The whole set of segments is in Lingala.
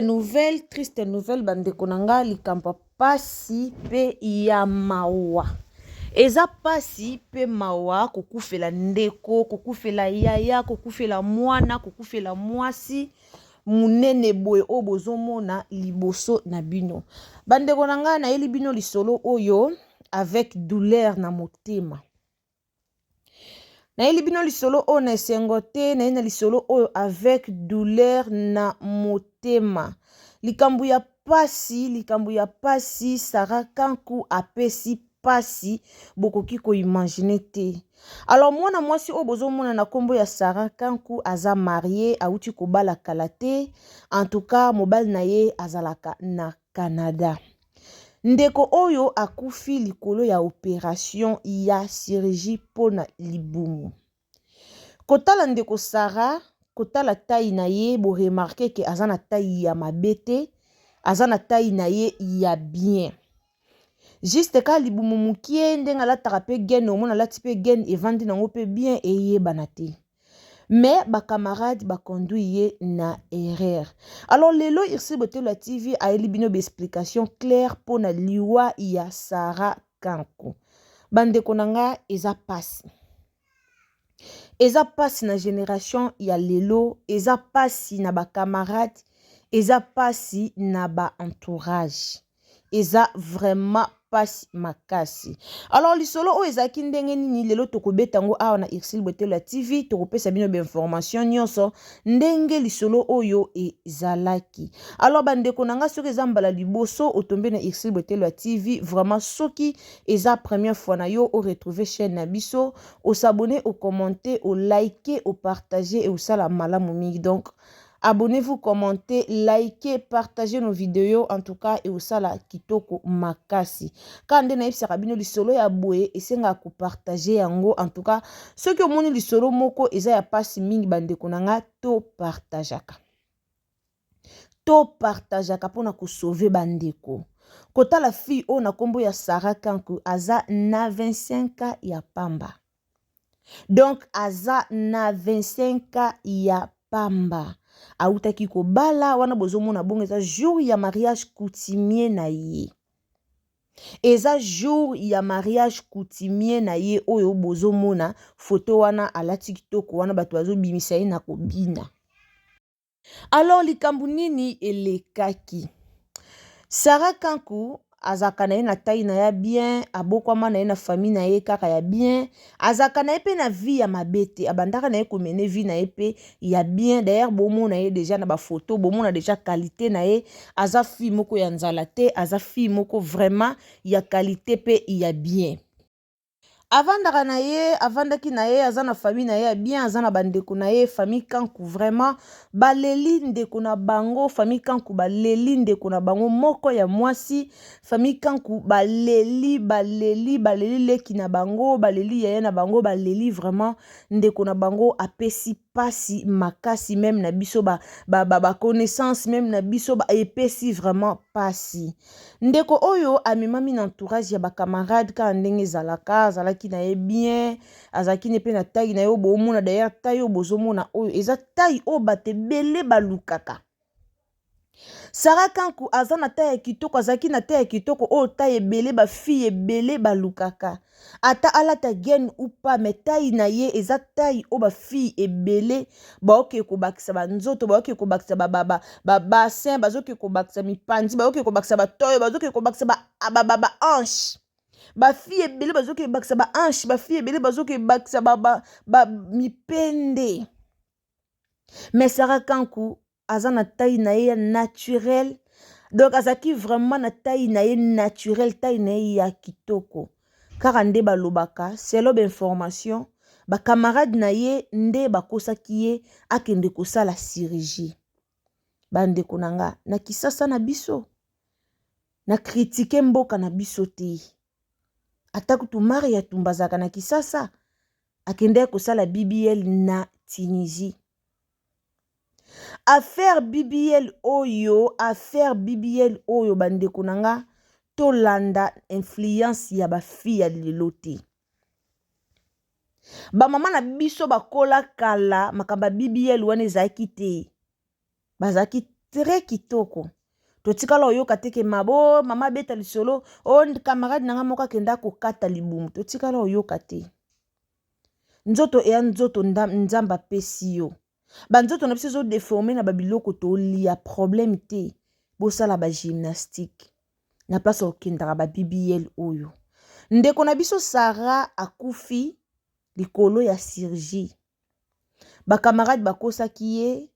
Nouvelle, triste nouvelle bandeko na nga, likambo ya pasi pe ya mawa. Eza pasi pe mawa kokufela ndeko, kokufela yaya, kokufela mwana, kokufela mwasi munene boye oyo bozomona liboso na bino. Bandeko na nga, nayeli bino lisolo oyo avec douleur na motema. Nayeli bino lisolo oyo na esengo te, naye na lisolo oyo avec douleur na motema. Likambo ya pasi, likambo ya pasi, Sarah Kanku apesi pasi, bokoki ko imaginer te. Alors mwana mwasi oyo bozomona na kombo ya Sarah Kanku aza marie, awuti kobala kala te. En tout cas mobali na ye azalaka na Canada. Ndeko oyo akufi likolo ya operation ya chirurgie mpo na libumu. Kotala ndeko Sarah, kotala taille na ye, bo remarquer que aza na taille ya mabe te, aza na taille na ye ya bien. Juste kaka libumu mukie, ndenge alataka pe gaine, omona alati pe gaine evandi nango pe bien eyebana te. Mais ba camarades ba conduit ye na erreur. Alors lelo Ursule Botelua TV ayeli bino ba explication claire pona liwa ya Sarah Kanku. Ba ndeko na nga eza pasi. Eza pasi na generation ya lelo, eza pasi na ba camarades, eza pasi na ba entourage. Eza vraiment pasi makasi. Alors lisolo oyo ezalaki ndenge nini lelo tokobeta yango awa na Ursule Botelo ya TV, tokopesa bino ba information nyonso ndenge lisolo oyo ezalaki. Alors bandeko na nga, soki eza mbala liboso otombe na Ursule Botelo ya TV, vraiment soki eza première fois na yo o retrouver chaîne na biso, o s'abonner, o commenter, o liker, o partager et osala malamu mingi. Donc Abonnez-vous, commentez, likez, partagez nos videos en tout cas et osala kitoko makasi. Ka nde nayebisaka bino lisolo ya boye esengaka ko partager yango en tout cas soki omoni lisolo moko eza ya pasi mingi bandeko na nga to partageaka. To partageaka mpona ko sauver bandeko. Kotala fille oyo na kombo ya Sarah Kanku aza na 25 ans ya pamba. Donc aza na 25 ans ya pamba. Awutaki kobala wana bozomona bongo eza jour ya mariage coutumier na ye. Eza jour ya mariage coutumier na ye oyo bozomona photo wana alati kitoko wana bato bazobimisa ye na kobina. Alors likambo nini elekaki? Sarah Kanku azalaka na ye na taille na ya bien, abokwama na ye na famille na ye kaka ya bien, azalaka na ye pe na vie ya mabe te, abandaka na ye ko mener vie na ye pe ya bien. D'ailleurs bomona ye dejà na ba photos, bomona dejà qualite na ye, aza fille moko ya nzala te, aza fille moko vraiment ya qualite pe ya bien. Avandaka na ye, avandaki na ye, aza na famille na ye ya bien, aza na ba ndeko na ye, famille Kanku vraiment baleli ndeko na bango, famille Kanku baleli ndeko na bango moko ya mwasi, famille Kanku baleli, baleli, baleli leki na bango, baleli yaya na bango, baleli vraiment ndeko na bango apesi pasi makasi meme na biso ba ba ba, ba connaissance meme na biso ba epesi vraiment pasi. Ndeko oyo amemami na entourage ya ba camarade kaka ndenge ezalaka, azalaki na ye bien, azalaki ne pe na taille na ye oyo bomona d'ailleurs taille oyo bozomona oyo eza taille oyo bato ebele balukaka. Sarah Kanku aza na taille ya kitoko, azalaki na taille ya kitoko oyo taille ebele ba fille ebele balukaka. Ata alata gaine ou pas mais taille na ye eza taille oyo ba fille ebele baoke kobakisa ba nzoto, baoke kobakisa ba ba ba ba bassin, bazoke kobakisa mipanzi, baoke kobakisa ba toyo, bazoke kobakisa ba ba ba, ba hanche. Ba fille ebele bazoke kobakisa ba hanche, ba fille ebele bazoke kobakisa ba ba ba mipende. Mais Sarah Kanku aza na taille na ye ya naturel donc azalaki vraiment na taille na ye naturel taille na ye ya kitoko kaka nde balobaka selon bainformation bacamarade na ye nde bakosaki ye akende kosala chirurgie bandeko na nga na kisasa na biso na kritike mboka na biso te ata kutu Maria Tumba azalaka na kisasa akendaki kosala BBL na Tunisie Affaire BBL oyo, affaire BBL oyo bandeko na nga, Tolanda influence ya ba fille ya lelo te. Ba mama na biso bakola kala makambo ya BBL wana ezalaki te. Bazalaki très kitoko. Totikala oyoka te ke mabo mama abeta lisolo o oh, camarade na nga moko akenda kokata libumu. Totikala oyoka te. Nzoto eya nzoto Nzambe apesi yo. Ba nzoto na biso ezo deforme na ba biloko tolia problème te. Bosala ba gymnastique na place okendaka ba BBL oyo. Ndeko na biso Sarah akufi likolo ya chirurgie. Ba camarade bakosaki ye,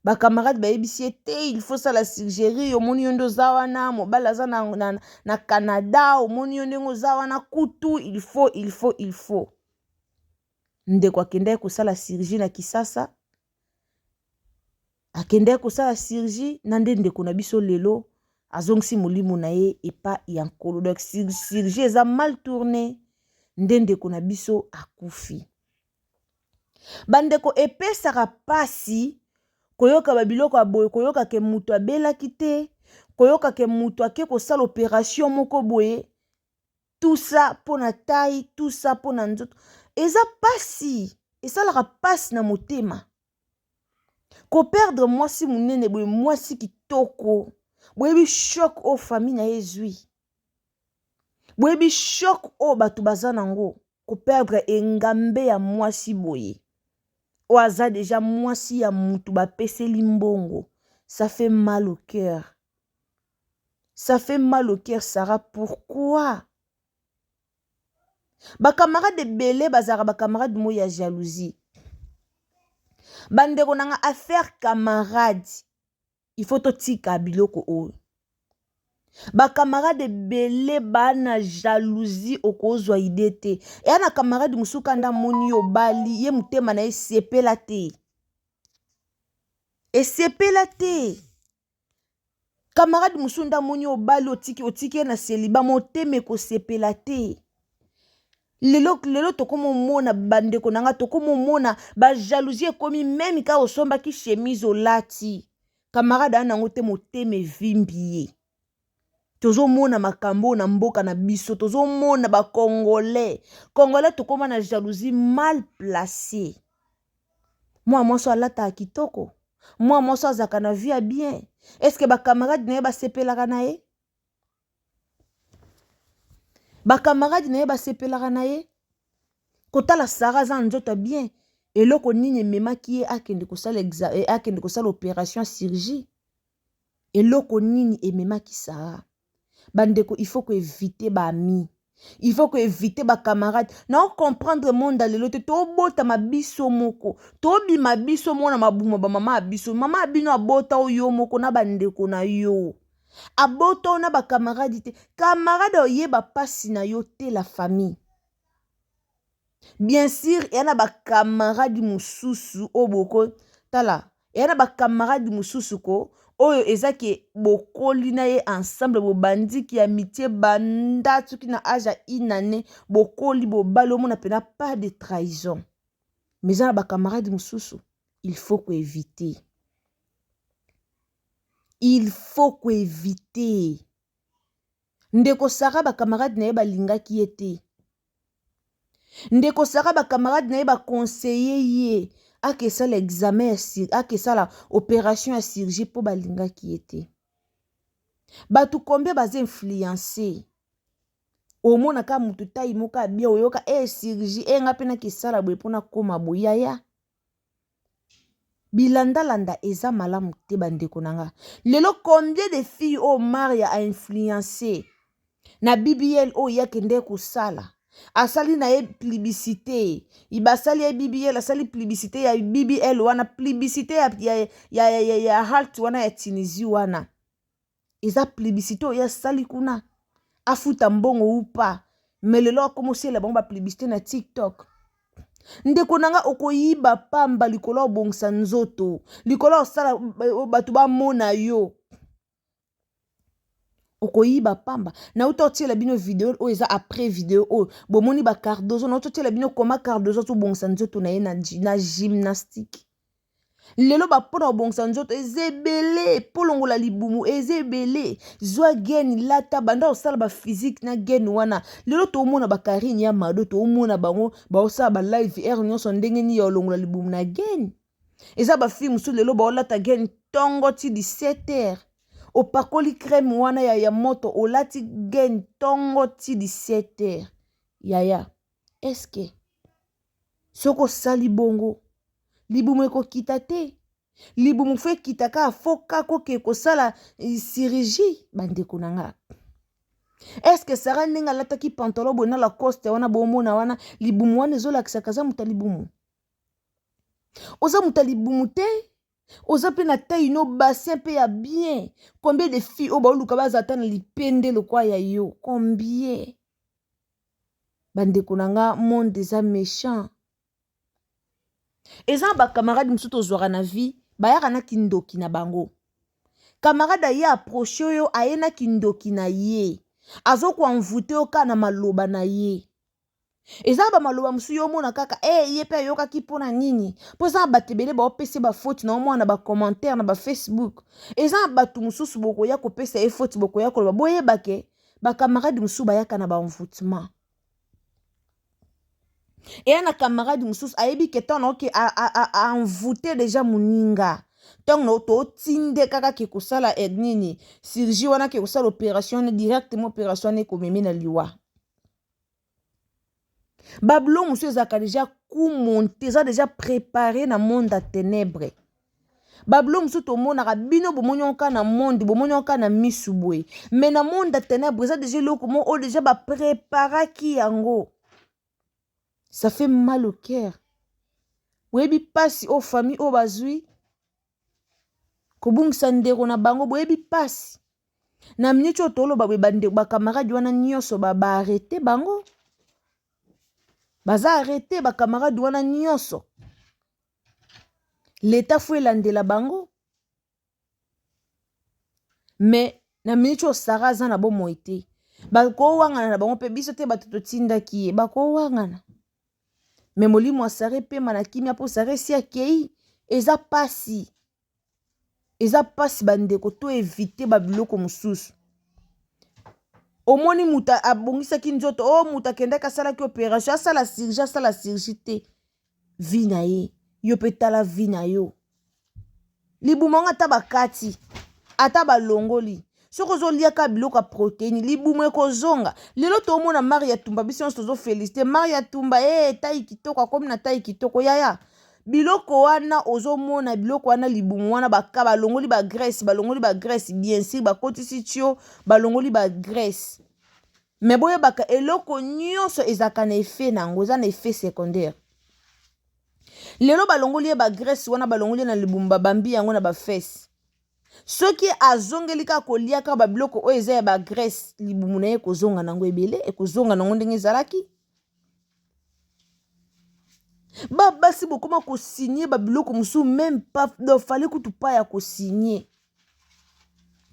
ba camarade bayebisi ye te il faut sala surgerie, omoni yo nde oza wana, mobali aza na, na, na Canada, omoni yo ndenge oza wana kutu il faut il faut il faut. Ndeko akendaki kosala chirurgie na Kisasa, akendaki kosala chirurgie na nde ndeko na biso lelo azongisi molimo na ye epa ya Nkolo. Donc chirurgie eza mal tourne, nde ndeko na biso akufi. Bandeko epesaka pasi koyoka ba biloko ya boye, koyoka ke moto abelaki te, koyoka ke moto ake kosala operation moko boye, tout ça mpo na taille, tout ça mpo na nzoto, eza pasi, esalaka pasi na motema. Koperdre mwasi monene boye, mwasi kitoko, boyebi choc oyo famille na ye ezwi, boyebi choc oyo bato baza nango, koperdre engambe ya mwasi boye oyo aza deja mwasi ya mutu bapeseli mbongo, ça fait mal au cœur, ça fait mal au cœur. Sarah, pourquoi bacamarade ebele bazalaka bacamarade moko ya jalousie? Bandeko na nga, affaire camarade, il faut totika biloko oyo. Bacamarade ebele bana jalousie, okozwa ide te. Eya na camarade mosusu kanda amoni yo obali ye, motema na ye esepela te, esepela te. Camarade mosusu nde amoni yo obali, otiki otiki ye na seliba, motema ekosepela te. Lelo lelo tokoma omona, bandeko na nga, tokoma omona bajalousie ekomi meme kaka osombaki chemise olati, camarade aya nango te, motema evimbi ye. Tozomona makambo oyo na mboka na biso, tozomona bacongolais, congolais tokóma na jalousie mal placée. Mwana mwasi alataka kitoko, mwana mwasi azalaka na vie ya bien, est-ce bacamarade na ye basepelaka na ye? Bacamarade na ye basepelaka na ye? Kotala Sara aza na nzoto ya bien, eloko nini ememaki ye akende kosala akende kosala opération ya chirurgie? Eloko nini ememaki Sara? Bandeko, il faut koéviter baamis, il faut koéviter bacamarade. Na ocomprendre monde ya lelo te. Tobotama biso moko, tobima biso moko na mabuma bamama ya biso. Mama ya bino abota oyo moko na bandeko na yo, abota oyo na bacamarade te. Camarade oyeba mpasi na yo te. La famille, bien sûr, eya na bacamarade mosusu oyo boko tala, eya na bacamarade mosusu ko oyo eza ke bokoli na ye ensemble, bobandiki ya amitié banda soki na age ya une année, bokoli, bobali, omona mpena pas de trahison. Mais eza na bacamarade mosusu, il faut koéviter, il faut koéviter. Ndeko Sara, bacamarade na ye balingaki ye te. Ndeko Sara, bacamarade na ye baconseiller ye akesala examen, akesala opération ya chirurgie mpo balingaki ye te. Bato combien baza influence? Omona kaka motu tai moko abia, oyoka e chirurgie e nga mpe nakesala boye mpona kóma boye. Yaya, bilandalanda eza malamu te. Bandeko na nga, lelo combien de filles oyo Maria ainfluence na BBL oyo ye akende kosala, asali na ye publicité, basali ye BBL, asali publicité ya BBL wana, publicité ya halt wana ya Tunisie wana, eza publicité oyo asali kuna, afuta mbongo upa. Me lelo akoma osala bango bapublicité na TikTok. Ndeko na nga, okoyiba pamba likolo ya obongisa nzoto, likolo ya osala bato bamona yo, okoyiba pamba. Nauta otiela bino video oyo eza après video oyo bomoni bacardozo. Nauta otiela bino koma Cardozo azobongisa nzoto na ye na gymnastique. Lelo ba pona kobongisa nzoto eza ebele, po longola libumu eza ebele. Zwa gaine lata banda osala ba physique na gaine wana. Lelo tomona ba Carine ya Mado tomona bango baosala ba live heure nyonso ndenge nini ya olongola libumu na gaine. Eza ba fille mosusu lelo baolata gaine tongo ti 17 heures. Opakoli crème wana ya, ya moto olati gaine tongo ti 17 heures. Yaya, est-ce que soki osali bongo libumu ekokita te libumu fo ekita kaka fo kaka okee kosala eh, chirurgie bandeko na nga eske sara ndenge alataki pantalon boye na lacoste wana bomona wana libumu wana ezolakisaka aza moto ya libumu oza moto ya libumu te oza mpe na taille no bassin mpe ya bien combien de filles oyo baoluka baza ata na lipende lokwa ya yo combien bandeko na nga monde eza méchant eza na bacamarade mosusu tozwaka na vie bayaka na kindoki na bango camarade aye approche yo aye na kindoki na ye azokoenvoute yo kaka na maloba na ye eza na bamaloba mosusu yo omona kaka e eh, ye mpe ayokaki mpo na nini mpo eza na bato ebele baopesa bafoti na omona na bacommentaire na bafacebook eza na bato mosusu bokoya kopesa ye foti bokoya koloba boyeba ke bacamarade mosusu bayaka na baenvoutement eya na camarade mosusu ayebi ke ntango naoke aenvoute deja moninga ntango totinde kaka ke kosala eh, nini chirurgie wana ke kosala opération wana directement opération wana ekomemi na liwa babilo mosusu ezalaka deja coup monte eza deja prépare na monde ya ténèbre babilo mosusu tomonaka bino bomoni yango kaka na monde bomoni yango kaka na misu boye mais na monde ya ténèbre eza deja eloko moko oyo deja bapreparaki yango ça fait mal au cœur oyebi mpasi oyo famille oyo bazwi kobungisa ndeko na bango boyebi mpasi na miniti oyo toloba boye bandeko bakamarade wana nyonso baarrete bango baza arrete bakamarade wana nyonso leta fo elandela bango me na miniti oyo sara aza na bomoi te bakowangana na bango mpe biso te bato totindaki ye bakowangana me molimo ya sara epema na kimia mpo sara esi akei eza pasi eza pasi bandeko to evite babiloko mosusu omoni moto abongisaki nzoto o oh, moto akendaki asalaki operation asala surgie asala surgie te vi na ye yo mpe tala vi na yo libumu yango ata bakati ata balongoli soki ozoliaka biloko ya proteine libumu ekozonga lelo tomona maria tumba biso nyonso tozofelicite maria tumba e eh, tai kitoko akomi na tai kitoko yaya biloko wana ozomona biloko wana libumu wana baka balongoli bagrece balongoli bagrece bien sur bakotisi tio balongoli bagrece me boyebaka eloko nyonso ezalaka na effet na yango eza na effet secondaire lelo balongoli ye bagrece wana balongoli ye na libumu babambi yango na bafese soki azongeli kaka kolia kaka babiloko oyo eza ya bagrece libumu na ye ekozonga nango ebele ekozonga nango ndenge ezalaki ba basi bokoma kosigne babiloko mosusu meme pas donc fale kutu pa ya kosigne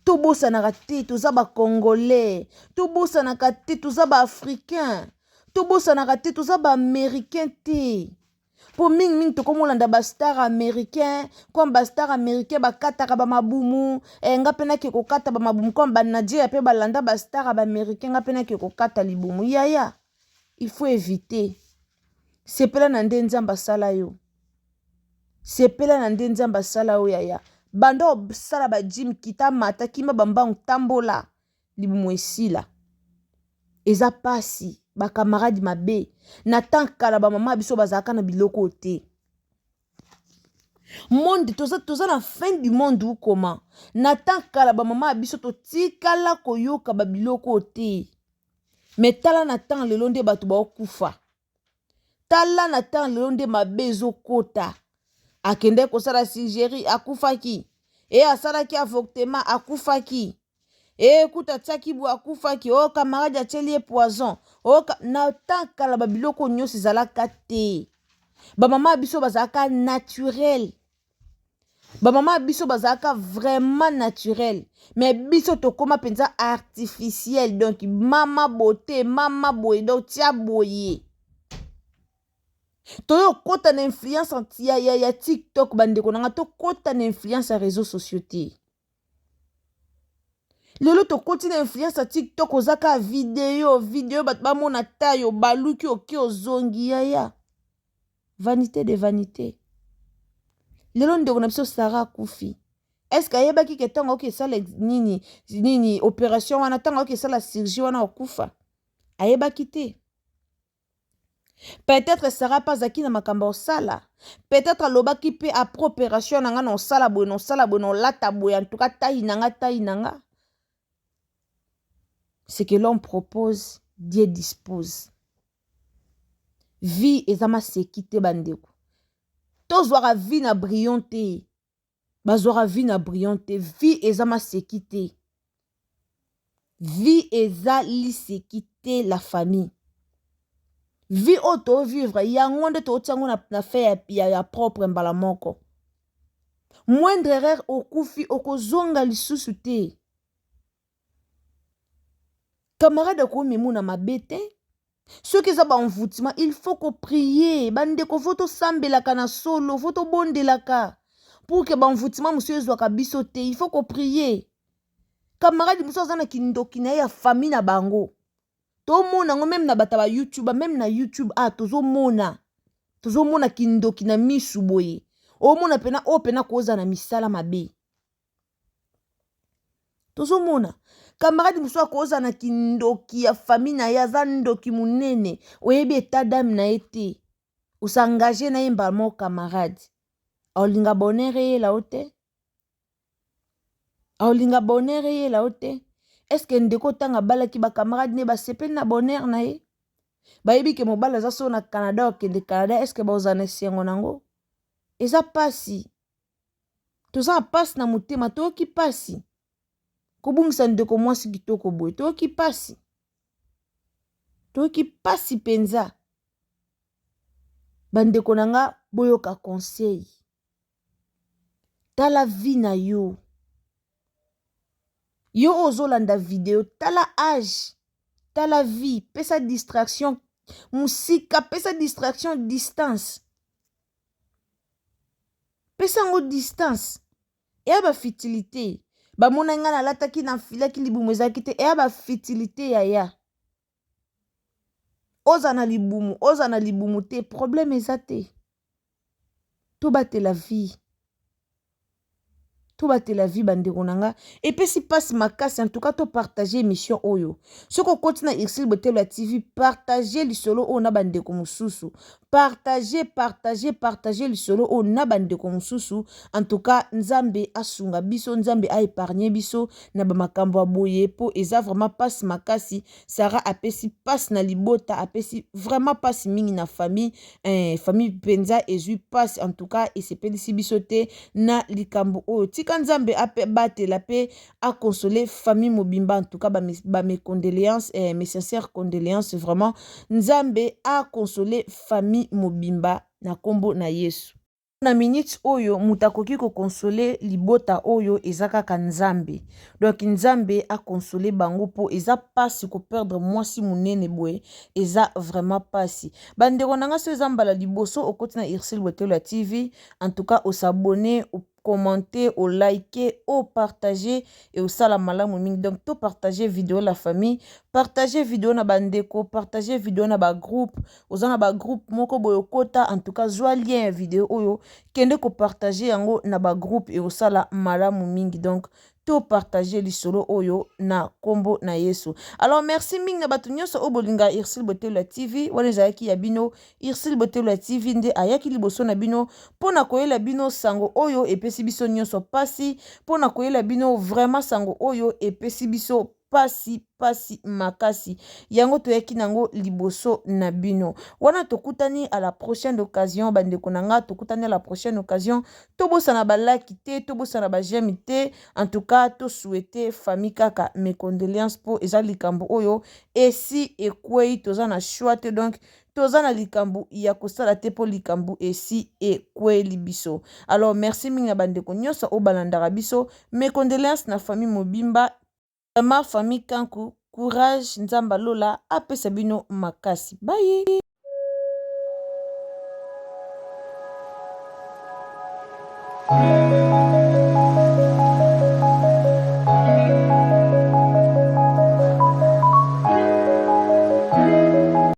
tobosanaka te toza bacongolais tobosanaka te toza baafricain tobosanaka te toza baaméricain te mpo mingimingi tokomolanda bastar américain comme bastar américain bakataka bamabumu eh, nga mpe nake kokata bamabumu comme banigeria mpe balanda bastar ya baaméricain nga mpe nake kokata libumu yaya il faut éviter sepela na nde nzambe asala yo sepela na nde nzambe asala yo yaya banda osala bajim kita mata kima bambangu tambola libumu esila eza pasi bakamarade mabe na temps kala bamama biso bazalaka na biloko oyo te monde toza, toza na fin du monde ou comment na temps kala bamama ya biso totikala koyoka babiloko oyo te me tala na temps lelo nde bato baokufa tala na temps lelo nde mabe ezokota akendaki kosala surgerie akufaki e asalaki avortement akufaki e kuta atiaki bwe akufaki o oh, camarade atieli ye poison o oh, na temps kala babiloko nyonso ezalaka te bamama ya biso bazalaka naturel bamama ya biso bazalaka vraiment naturel mais biso tokóma mpenza artificiel donc mama beauté mama boye donc tia boye. Toyo okota na influence ya, ya, ya TikTok bandeko na nga, tokota na influence ya réseaux sociaux te. Lelo tokoti na influence ya TikTok, oza kaka video video, bato bamona tayo baluki oke ozongi yaya. Vanité de vanité. Lelo ndeko na biso Sarah akufi. Est-ce ayebaki ke ntango akoki esala nini nini opération wana, ntango akoki esala chirurgie wana akufa? Ayebaki te. Peut-être Sarah mpe azalaki na makambo osala. Peut-être alobaki mpe après opération na nga na osala boye, na osala boye, na olata boye, en tout cas taille na nga, taille na nga. Ce que l'homme propose, Dieu dispose. Vie eza maseki te bandeko. Tozwaka vie na brouillon te. Bazwaka vie na brouillon te. Vie eza maseki te. Vie eza liseki te la famille. Vie oyo tovivre yango nde totia yango na, na fait ya, ya, ya propre mbala moko. Moindre erreur okufi, okozonga lisusu te. Camarade akomimuna mabe te. Soki eza baenvoûtement, il faut koprier bandeko, faut tosambelaka na solo, faut tobondelaka pour que baenvoûtement mosusu ezwaka biso te. Il faut koprier. Camarade mosusu aza na kindoki na ye ya famille na bango. Tomona yango même na bato ya baYouTube, même na YouTube ah, tozomona tozomona kindoki na misu boye. Omona pena oyo pena kozala na misala mabe. Tozomona camarade mosusu akozala na kindoki ya famille na ye, aza ndoki monene, oyebi état d'âme na ye te, osengage na ye mbala moko. Camarade aolinga bonheur eyela yo te, aolinga bonheur eyela yo te. Est-ce ndeko ntango abalaki, bacamarade ne basepeli na bonheur na ye? Bayebi ke mobali aza so na Canada, okende Canada, est-ce bazala na esengo nango? Eza pasi, toza na mpasi na motema, toyoki mpasi kobungisa ndeko mwasi kitoko boye. Toyoki mpasi, toyoki mpasi mpenza. Bandeko na nga, boyoka conseil. Tala vie na yo, yo oyo ozolanda video, tala âge, tala vie, pesa distraction mosika, pesa distraction distance, pesa yango distance. Eya bafutilité, bamona ngai nalataki, nafilaki libumu ezalaki te. Eya bafutilité yaya. Oza na libumu, oza na libumu te, problème eza te. Tobatela vie, tobatela vie bandeko na nga. Epesi mpasi makasi. En tout cas, topartage émission oyo. Soki okoti na Ursile Botelo ya TV, partage lisolo oyo na bandeko mosusu. Partage, partage, partage lisolo oyo na bandeko mosusu. En tout cas, Nzambe asunga biso, Nzambe aépargne biso na bamakambo ya boye, mpo eza vraiment mpasi makasi. Sara apesi mpasi na libota, apesi vraiment mpasi mingi na famille. Famille mpenza ezwi mpasi. En tout cas, esepelisi biso te na likambo oyo. Tika Nzambe abatela mpe aconsole famille mobimba. En tout cas, bames condoléances, mes sincères condoléances vraiment. Nzambe aconsole famille mobimba na nkombo na Yesu. Na minute oyo, moto akoki kokonsole libota oyo eza kaka Nzambe. Donc Nzambe akonsole bango, mpo eza mpasi koperdre mwasi monene boye, eza vraiment mpasi. Bandeko na nga, so eza mbala liboso okoti na Ursile Botelo ya TV, en tout cas os'abonner, commenter, oliker, opartager e osala malamu mingi. Donc topartage video la famille, partage video na bandeko, partage video na bagroupe. Oza na bagroupe moko boye okota, en tout cas zwa lien ya video oyo, kende kopartage yango na bagroupe, ekosala malamu mingi. Donc topartage lisolo oyo na nkombo na Yesu. Alors merci mingi na bato nyonso oyo bolinga Ursile Botelo ya TV. Wana ezalaki ya bino Ursile Botelo ya TV nde ayaki liboso na bino mpo na koyela bino sango oyo epesi biso nyonso mpasi, mpo na koyela bino vraiment sango oyo epesi biso pasi, pasi makasi. Yango toyaki nango liboso na bino wana. Tokutani à la prochaine occasion bandeko na nga, tokutani à la prochaine occasion. Tobosana balike te, tobosana baj'aime te. En tout cas, tosouhaite famille kaka mes condoléances, mpo eza likambo oyo esi ekwei, toza na choix te. Donc toza na likambo ya kosala te, mpo likambo esi ekweli biso. Alors merci mingi na bandeko nyonso oyo balandaka biso. Mes condoléances na famille mobimba, vraiment famille Kanku, courage. Nzambe alola apesa bino makasi. Bye.